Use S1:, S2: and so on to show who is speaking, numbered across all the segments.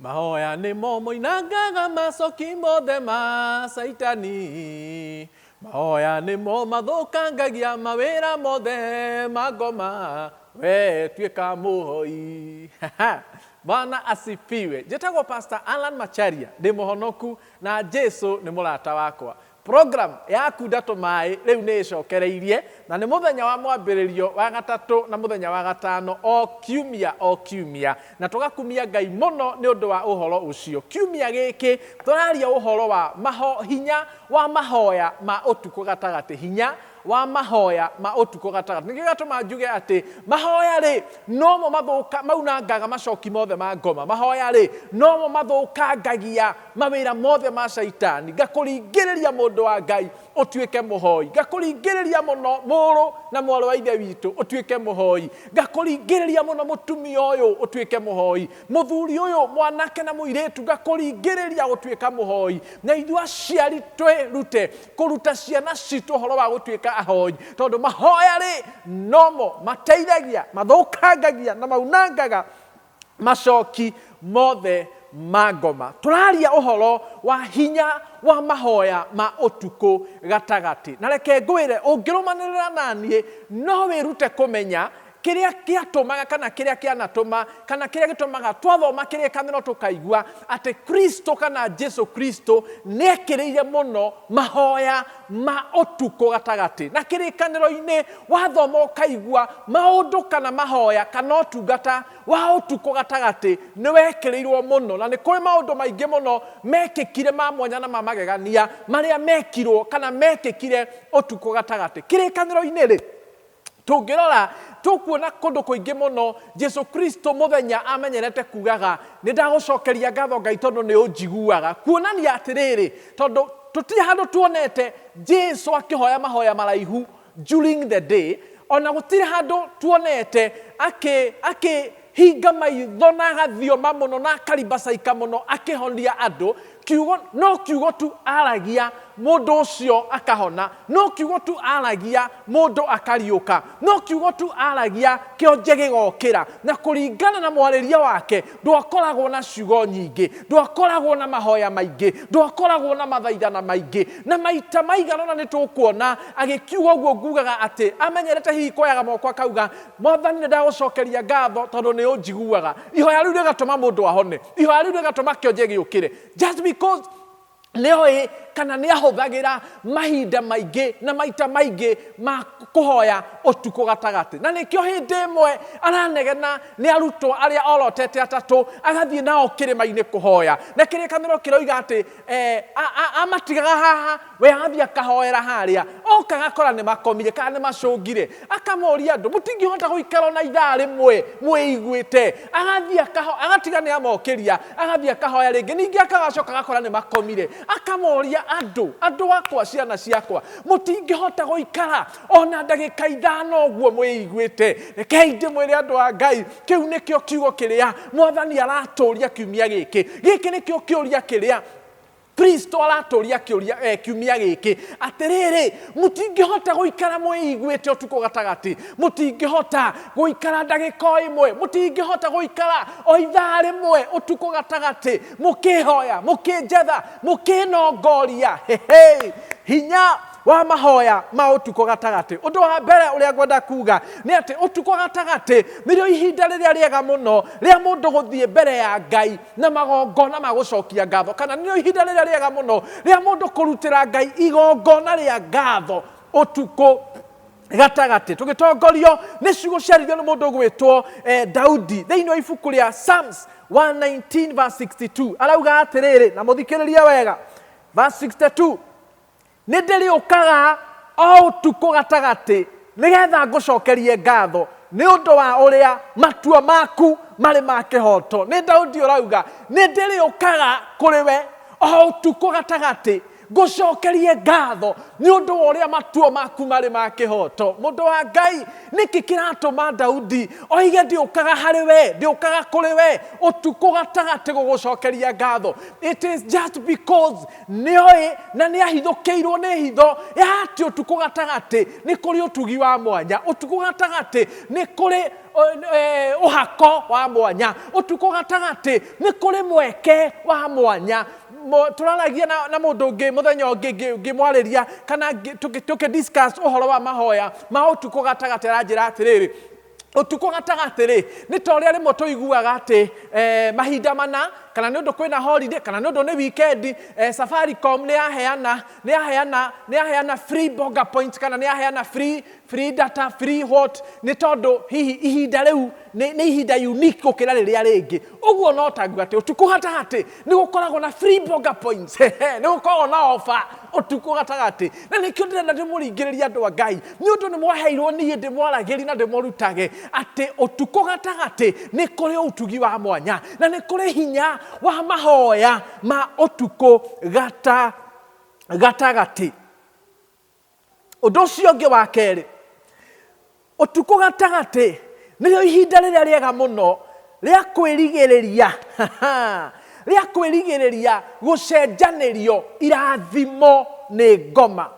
S1: Mahoya nĩmo moinangaga macoki mothe ma Caitani. Mahoya nĩmo mathũkangagia mawĩra mothe ma ngoma. We tuĩka mũhoi. Bwana asifiwe. Njĩtagwo Pastor Alan Macharia, ndĩ mũhonoku na Jesu nĩ mũrata wakwa. Program ya Kunda Tũmaĩ rĩu nĩ ĩcokereirie na nĩ mũthenya wa mwambĩrĩrio wa gatatũ na mũthenya wa gatano o kiumia o kiumia, na tũgakumia Ngai mũno nĩ ũndũ wa ũhoro ũcio. Kiumia gĩkĩ tũraria ũhoro wa maho, hinya wa mahoya ma ũtukũ gatagatĩ, hinya wa mahoya ma ũtukũ gatagatĩ. Nĩkĩo gĩatũma njuge atĩ mahoya rĩ nomo mathũka maunangaga macoki mothe ma ngoma. Mahoya rĩ nomo mathũkangagia mawĩra mothe ma Caitani. Ngakũringĩrĩria mũndũ wa Ngai ũtuĩke mũhoi. Ngakũringĩrĩria mũno mũrũ na mwarĩ wa ithe witũ ũtuĩke mũhoi. Ngakũringĩrĩria mũno mũtumia ũyũ ũtuĩke mũhoi. Mũthuri ũyũ mwanake na mũirĩtu ngakũringĩrĩria gũtuĩka mũhoi. Na ithuĩ aciari twĩrute kũruta ciana citũ ũhoro wa gũtuĩka ahoi, tondũ mahoya rĩ nomo mateithagia, mathũkangagia na maunangaga macoki mothe ma ngoma. Tũraria ũhoro wa hinya wa mahoya ma ũtukũ gatagatĩ. Na reke ngwĩre, ũngĩrũmanĩrĩra naniĩ no wĩrute kũmenya kĩrĩa kĩatũmaga kana kĩrĩa kĩanatũma kana kĩrĩa gĩtũmaga twathoma kĩrĩkanĩro tũkaigua atĩ Kristo kana Jesu Kristo nĩekĩrĩire mũno mahoya ma ũtukũ gatagatĩ. Na kĩrĩkanĩro-inĩ wathoma ũkaigua maũndũ kana mahoya kana ũtungata wa ũtukũ gatagatĩ nĩwekĩrĩirwo mũno, na nĩ kũrĩ maũndũ maingĩ mũno mekĩkire ma mwanya na ma magegania marĩa mekirwo kana mekĩkire ũtukũ gatagatĩ. Kĩrĩkanĩro-inĩ rĩ, tũngĩrora tũkuona kũndũ kũingĩ mũno Jesu Kristo mũthenya amenyerete kugaga nĩ ndagũcokeria ngatho Ngai tondũ nĩ ũnjiguaga, kuonania atĩrĩrĩ, tondũ tũtirĩ handũ tuonete Jesu akĩhoya mahoya maraihu during the day, ona gũtirĩ handũ tuonete akĩhinga maitho na agathioma mũno na akaribacaika mũno akĩhonia andũ. Kiugo no kiugo tu aragia mũndũ ũcio akahona, no kiugo tu aragia mũndũ akariũka, no kiugo tu aragia kĩonje gĩgokĩra. Na kũringana na mwarĩrie wake, ndwakoragwo na ciugo nyingĩ, ndwakoragwo na mahoya maingĩ, ndwakoragwo na mathaithana maingĩ. Na maita maigana ũna nĩ tũkuona agĩkiuga ũguo, ngugaga atĩ amenyerete hihi kuoyaga moko akauga, Mwathani nĩ ndagũcokeria ngatho tondũ nĩ ũnjiguaga. Ihoya rĩu rĩgatũma mũndũ ahone, ihoya rĩu rĩgatũma kĩonje gĩũkĩre, just because nĩoĩ kana nĩ ahũthagĩra mahinda maingĩ na maita maingĩ ma kũhoya ũtukũ gatagatĩ. Na nĩkĩo hĩndĩ ĩmwe aranegena nĩ arutwo arĩa orotete atatũ, agathiĩ nao kĩrĩma-inĩ kũhoya. Na kĩrĩkanĩro kĩroiga atĩ amatigaga haha, we agathiĩ akahoera harĩa, oka agakora nĩ makomire kana nĩ macũngire, akamoria andũ, mũtingĩhota gũikara ona ithaa rĩmwe mwĩiguĩte? Agathiĩ agatiga nĩ amokĩria, agathiĩ akahoya rĩngĩ, ningĩ akagacoka agakora nĩ makomire, akamoria andũ, andũ akwa, ciana ciakwa, mũtingĩhota gũikara ona ndagĩka ithano ũguo mwĩiguĩte? Rekei ndĩmwĩre andũ a Ngai, kĩu nĩkĩo kiugo kĩrĩa Mwathani aratũria kiumia gĩkĩ. Gĩkĩ nĩkĩo kĩũria kĩrĩa Kristo aratũria kĩũria kiumia gĩkĩ, atĩrĩrĩ, mũtingĩhota gũikara mwĩiguĩte ũtukũ gatagatĩ, mũtingĩhota gũikara ndagĩka o ĩmwe, mũtingĩhota gũikara o ithaa rĩmwe ũtukũ gatagatĩ, mũkĩhoya, mũkĩnjetha, mũkĩnongoria. Hehe, hinya wa mahoya ma ũtukũ gatagatĩ. Ũndũ wa mbere ũrĩa ngwenda kuga nĩ atĩ ũtukũ gatagatĩ nĩrĩo ihinda rĩrĩa rĩega mũno rĩa mũndũ gũthiĩ mbere ya Ngai na magongona ma gũcokia ngatho, kana nĩrĩo ihinda rĩrĩa rĩega mũno rĩa mũndũ kũrutĩra Ngai igongona rĩa ngatho ũtukũ gatagatĩ. Tũgĩtongorio nĩ ciugo ciaririo nĩ mũndũ ũgwĩtwo Daudi thĩinĩ wa ibuku rĩa Psalms 119 verse 62, arauga atĩrĩrĩ, na mũthikĩrĩrie wega, verse 62, nĩ ndĩrĩũkaga o ũtukũ gatagatĩ nĩgetha ngũcokerie ngatho nĩ ũndũ wa ũrĩa matua maku marĩ ma kĩhooto. Nĩ Daudi ũrauga, nĩ ndĩrĩũkaga kũrĩ we o ũtukũ gatagatĩ, Ngũcokerie ngatho nĩ ũndũ wa ũrĩa matuo maku marĩ ma kĩhoto. Mũndũ wa Ngai, nĩkĩ kĩratũma Daudi oige ndĩũkaga harĩ we, ndĩũkaga kũrĩ we ũtukũ gatagatĩ gũgũcokeria ngatho? It is just because nĩoĩ na nĩahithũkĩirwo nĩ hitho ya atĩ ũtukũ gatagatĩ nĩ kũrĩ ũtugi wa mwanya, ũtukũ gatagatĩ nĩ kũrĩ ũhako wa mwanya, ũtukũ gatagatĩ nĩ kũrĩ mweke wa mwanya. Tũraragia na mũndũ ũngĩ mũthenya ũngĩ ngĩmwarĩria kana tũkĩ discuss ũhoro wa mahoya ma ũtukũ gatagatĩ, aranjĩra atĩrĩrĩ, ũtukũ gatagatĩ rĩ, nĩ ta ũrĩa rĩmwe tũiguaga atĩ mahinda mana, kana nĩ ũndũ kwĩna holiday, kana nĩ ũndũ nĩ weekend, Safaricom nĩ yaheana free bonga points, kana nĩ yaheana free data, free what, nĩ tondũ hihi ihinda rĩu nĩ ihinda unique gũkĩra rĩrĩa rĩngĩ. Ũguo no taguo atĩ ũtukũ gatagatĩ nĩ gũkoragwo na free bonga points, nĩ gũkoragwo na offer ũtukũ gatagatĩ. Na nĩkĩo ndĩrenda ndĩmũringĩrĩrie, andũ a Ngai, nĩ ũndũ nĩ mwaheirwo niĩ ndĩmwaragĩrie na ndĩmũrutage atĩ ũtukũ gatagatĩ nĩ kũrĩ ũtugi wa mwanya na nĩ kũrĩ hinya wa mahoya ma ũtukũ gatagatĩ. Ũndũ ũcio ũngĩ wa kerĩ, ũtukũ gatagatĩ nĩrĩo ihinda rĩrĩa rĩega mũno rĩa kwĩrigĩrĩria gũcenjanĩrio irathimo nĩ ngoma.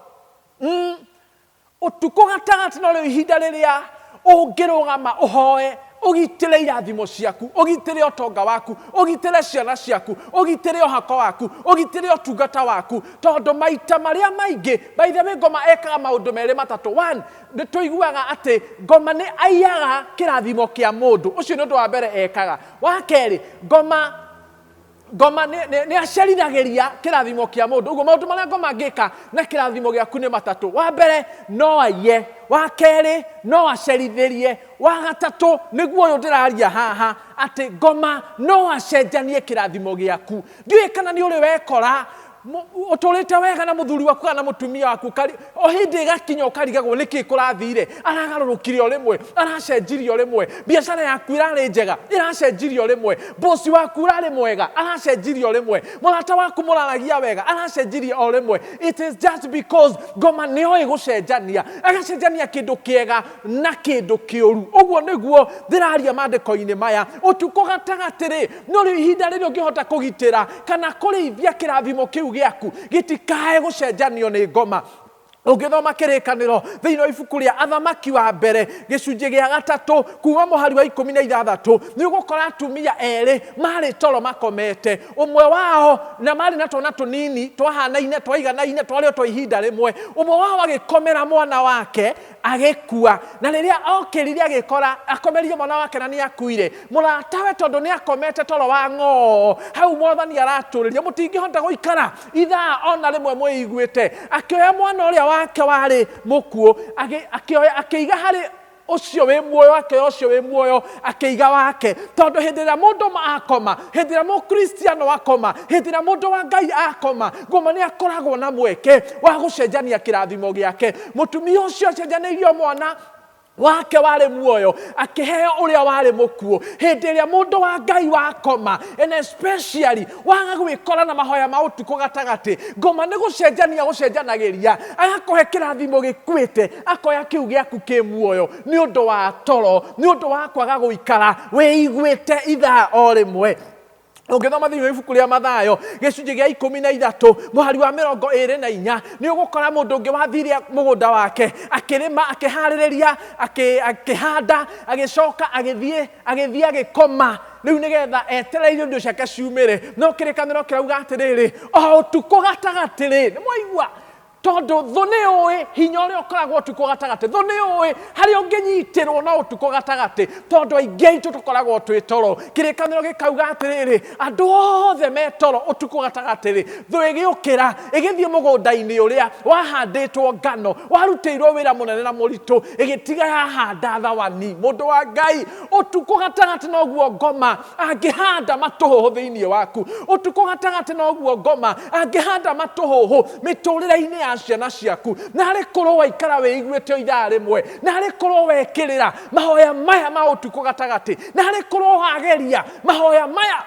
S1: Ũtukũ gatagatĩ no rĩo ihinda rĩrĩa ũngĩrũgama ũhoe ũgitĩre irathimo ciaku, ũgitĩre ũtonga waku, ũgitĩre ciana ciaku, ũgitĩre ũhako waku, ũgitĩre ũtungata waku, tondũ maita marĩa maingĩ, by the way, ngoma ekaga maũndũ merĩ matatũ. One, nĩ tũiguaga atĩ ngoma nĩ aiyaga kĩrathimo kĩa mũndũ. Ũcio nĩ ũndũ wa mbere ekaga. Wa kerĩ, ngoma nĩ acerithagĩria kĩrathimo kĩa mũndũ. Ũguo maũndũ marĩa ngoma angĩka na kĩrathimo gĩaku nĩ matatũ. Wa mbere, no aiye. Wa kerĩ, no acerithĩrie. Wa gatatũ nĩguo ũyũ ndĩraria haha, atĩ ngoma no acenjanie kĩrathimo gĩaku. Ndiũĩ kana nĩ ũrĩ wekora ũtũrĩte wega na mũthuri waku kana na mũtumia waku, o hĩndĩ ĩgakinya ũkarigagwo nĩkĩ kũrathire, aragarũrũkire o rĩmwe, aracenjirie o rĩmwe, biacara yaku ĩrarĩ njega, ĩracenjirie o rĩmwe, bosi waku ũrarĩ mwega, aracenjirie o rĩmwe, mũrata waku mũraragia wega, aracenjirie o rĩmwe. It is just because ngoma nĩoĩ gũcenjania, agacenjania kĩndũ kĩega na kĩndũ kĩũru. Ũguo nĩguo ndĩraria maandĩko-inĩ maya. Ũtukũ gatagatĩ rĩ, no rĩu ihinda rĩrĩa ũngĩhota kũgitĩra kana kũrĩithia kĩrathimo kĩu gĩaku gĩtikae gũcenjanio nĩ ngoma. Ũngĩthoma Kĩrĩkanĩro thĩinĩ wa ibuku rĩa Athamaki wa Mbere gĩcunjĩ gĩa gatatũ kuma mũhari wa 16, nĩ ũgũkora atumia erĩ marĩ toro makomete. Ũmwe wao, na marĩ na twana tũnini twahanaine, twaiganaine, twarĩ o twa ihinda rĩmwe, ũmwe wao agĩkomera mwana wake agĩkua, na rĩrĩa okĩrire agĩkora akomerie mwana wake na nĩ akuire. Mũratawe, tondũ nĩ akomete toro wa ng'oo hau Mwathani aratũrĩria, mũtingĩhota gũikara ithaa ona rĩmwe mwĩiguĩte, akĩoya mwana ũrĩa wake warĩ mũkuũ, akĩoya akĩiga harĩ ũcio wĩ muoyo, akĩoya ũcio wĩ muoyo akĩiga wake, tondũ hĩndĩ ĩrĩa mũndũ akoma, hĩndĩ ĩrĩa mũkristiano akoma, hĩndĩ ĩrĩa mũndũ wa Ngai akoma, ngoma nĩ akoragwo na mweke wa gũcenjania kĩrathimo gĩake. Mũtumia ũcio acenjanĩirio mwana wake warĩ muoyo, akĩheo ũrĩa warĩ mũkuũ. Hĩndĩ ĩrĩa mũndũ wa Ngai wakoma, and especially waga gwĩkora na mahoya ma ũtukũ gatagatĩ, ngoma nĩ gũcenjania gũcenjanagĩria, agakũhe kĩrathimo gĩkuĩte, akoya kĩu gĩaku kĩ muoyo, nĩ ũndũ wa toro, nĩ ũndũ wa kwaga gũikara wĩiguĩte ithaa o rĩmwe. Ũngĩthoma thĩinĩ wa ibuku rĩa Mathayo gĩcunjĩ gĩa 13 mũhari wa 24, nĩ ũgũkora mũndũ ũngĩ wathire mũgũnda wake akĩrĩma, akĩharĩrĩria, akĩhanda, agĩcoka agĩthiĩ agĩkoma rĩu nĩgetha etereire indo ciake ciumĩre. No Kĩrĩkanĩro kĩrauga atĩrĩrĩ, o ũtukũ gatagatĩ rĩ, nĩ mwaigua, tondũ thũ nĩ ũĩ hinya ũrĩa ũkoragwo ũtukũ gatagatĩ, thũ nĩ ũĩ harĩa ũngĩnyitĩrwo no ũtukũ gatagatĩ, tondũ aingĩ aitũ tũkoragwo twĩ toro. Kĩrĩkanĩro gĩkauga atĩrĩrĩ, andũ othe me toro ũtukũ gatagatĩ rĩ, thũ ĩgĩũkĩra ĩgĩthiĩ mũgũnda-inĩ ũrĩa wahandĩtwo ngano, warutĩirwo wĩra mũnene na mũritũ, ĩgĩtiga yahanda thawani. Mũndũ wa Ngai, ũtukũ gatagatĩ noguo ngoma angĩhanda matũhũhũ thĩinĩ waku. Ũtukũ gatagatĩ noguo ngoma angĩhanda matũhũhũ mĩtũrĩre-inĩ ya ciana ciaku. Narĩ korwo waikara wĩiguĩte o ithaa rĩmwe, narĩ korwo wekĩrĩra mahoya maya ma ũtukũ gatagatĩ, narĩ korwo wageria mahoya maya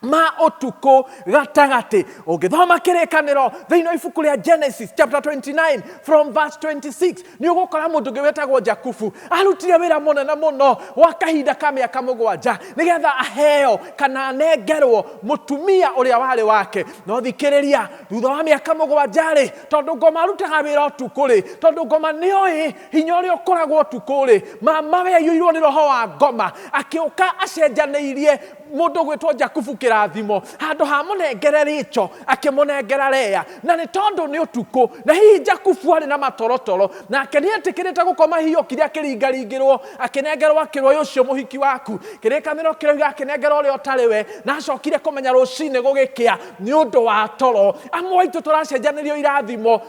S1: Ma ũtukũ gatagatĩ. Ũngĩthoma Kĩrĩkanĩro thĩinĩ wa ibuku rĩa Genesis chapter 29 from verse 26, nĩ ũgũkora mũndũ ũngĩ wetagwo Jakubu arutire wĩra mũnene mũno gwa kahinda ka mĩaka 7 nĩgetha aheo kana anengerwo mũtumia ũrĩa warĩ wake. No thikĩrĩria, thutha wa mĩaka 7 rĩ, tondũ ngoma arutaga wĩra ũtukũ rĩ, tondũ ngoma nĩoĩ hinya ũrĩa ũkoragwo ũtukũ rĩ, mama we aiyũirwo nĩ roho wa ngoma, akĩũka acenjanĩirie mũndũ gwĩtwo Jakubu kĩrathimo. Handũ ha mũnengere Rĩcho, akĩmũnengera Lea. Na nĩ tondũ nĩ ũtukũ, na hihi Jakubu arĩ na matorotoro, nake nĩ etĩkĩrĩte gũkoma, hihi okire akĩringaringĩrwo, akĩnengerwo, akĩrwo, "Ũyũ ũcio mũhiki waku." Kĩrĩkanĩro kĩroiga akĩnengerwo ũrĩa ũtarĩ we, na acokire kũmenya rũcinĩ gũgĩkĩa nĩ ũndũ wa toro. Amwe aitũ tũracenjanĩrio irathimo,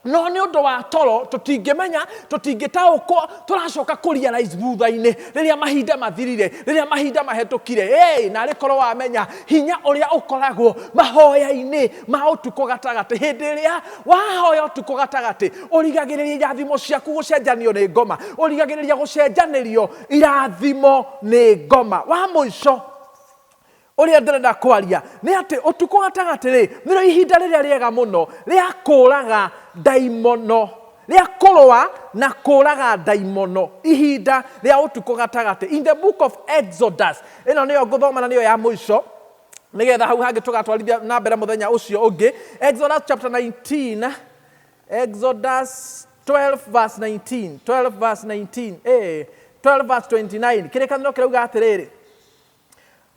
S1: no nĩ ũndũ wa toro tũtingĩmenya, tũtingĩtaũkwo, tũracoka kũ realize thutha-inĩ rĩrĩa mahinda mathirire, rĩrĩa mahinda mahetũkire. Hey, na arĩ korwo wamenya hinya ũrĩa ũkoragwo mahoya-inĩ ma ũtukũ gatagatĩ. Hĩndĩ ĩrĩa wahoya ũtukũ gatagatĩ, ũrigagĩrĩria irathimo ciaku gũcenjanio nĩ ngoma, ũrigagĩrĩria gũcenjanĩrio irathimo nĩ ngoma. Wa mũico ũrĩa ndĩrenda kwaria nĩ atĩ ũtukũ gatagatĩ rĩ, nĩrĩo ihinda rĩrĩa rĩega mũno rĩa kũraga ndaimono, rĩa kũrũa na kũraga ndaimono, ihinda rĩa ũtukũ gatagatĩ. In the book of Exodus, ĩno nĩyo ngũthoma na nĩyo ya mũico, nĩgetha hau hangĩ tũgatwarithia na mbere mũthenya ũcio ũngĩ. Exodus chapter 19, Exodus 12 verse 19, 12 verse 19, 12 verse 29, kĩrĩkanĩro kĩrauga atĩrĩrĩ: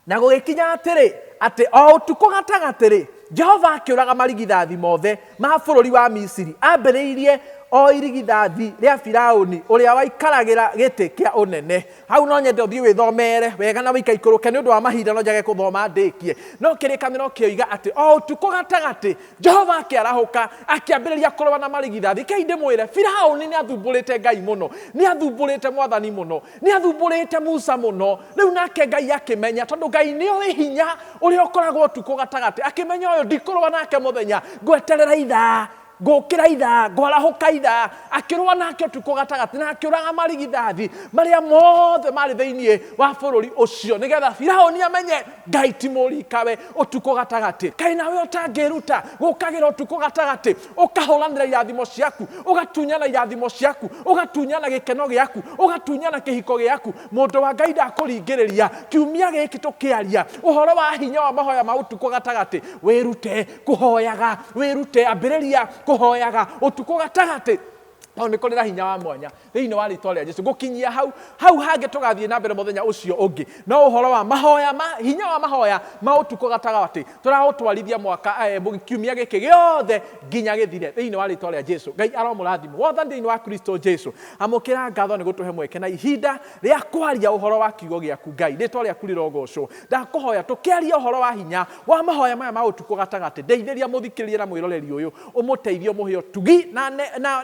S1: "Na gũgĩkinya atĩrĩ, atĩ o ũtukũ gatagatĩ rĩ, Jehova akĩũraga marigithathi mothe ma bũrũri wa Misiri, ambĩrĩirie o irigithathi rĩa Firaũni ũrĩa waikaragĩra gĩtĩ kĩa ũnene." Hau no nyende ũthiĩ wĩthomere wega na wĩikaikũrũke. Nĩ ũndũ wa mahinda no njage kũthoma ndĩkie, no kĩrĩkanĩro kĩoiga atĩ o ũtukũ gatagatĩ Jehova akĩarahũka, akĩambĩrĩria kũrũa na marigithathi. Kei ndĩmwĩre, Firaũni nĩ athumbũrĩte Ngai mũno, nĩ athumbũrĩte Mwathani mũno, nĩ athumbũrĩte Musa mũno. Rĩu nake Ngai akĩmenya, tondũ Ngai nĩ oĩ hinya ũrĩa ũkoragwo ũtukũ gatagatĩ, akĩmenya ũyũ ndikũrũa nake mũthenya, ngweterera ithaa, ngũkĩra ithaa, ngwarahũka ithaa. Akĩrũa nake ũtukũ gatagatĩ na akĩũraga marigithathi marĩa mothe marĩ thĩinĩ wa bũrũri ũcio, nĩgetha Firaũni amenye Ngai ti mũrikawe. Ũtukũ gatagatĩ, kaĩ nawe ũtangĩruta gũkagĩra ũtukũ gatagatĩ, ũkahũranĩra irathimo ciaku, ũgatunyana irathimo ciaku, ũgatunyana gĩkeno gĩaku, ũgatunyana kĩhiko gĩaku? Mũndũ wa Ngai, ndakũringĩrĩria kiumia gĩkĩ tũkĩaria ũhoro wa hinya wa mahoya ma ũtukũ gatagatĩ, wĩrute kũhoyaga, wĩrute, ambĩrĩria kũhoyaga ũtukũ gatagatĩ, tondũ nĩ kũrĩ na hinya wa mwanya thĩinĩ wa rĩtwa rĩa Jesu. Ngũkinyia hau, hau hangĩ tũgathiĩ na mbere mũthenya ũcio ũngĩ. No ũhoro wa mahoya ma hinya wa mahoya ma ũtukũ gatagatĩ tũraũtwarithia mwaka kiumia gĩkĩ gĩothe nginya gĩthire thĩinĩ wa rĩtwa rĩa Jesu. Ngai aromũrathima wathani thĩinĩ wa Kristo Jesu. Amũkĩra ngatho nĩ gũtũhe mweke na ihinda rĩa kwaria ũhoro wa kiugo gĩaku. Ngai, rĩtwa rĩaku rĩrogocwo. Ndakũhoya, tũkĩaria ũhoro wa hinya wa mahoya maya ma ũtukũ gatagatĩ, ndeithĩria mũthikĩrĩria na mwĩroreri ũyũ, ũmũteithie, ũmũhe ũtugi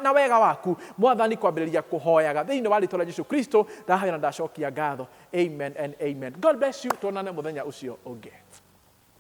S1: na wega waku, Mwathani, kwambĩrĩria kũhoyaga. Thĩinĩ wa rĩtwa rĩa Jesu Kristo ndahoya na ndacokia ngatho, amen and amen. God bless you. Tuonane mũthenya ũcio ũngĩ.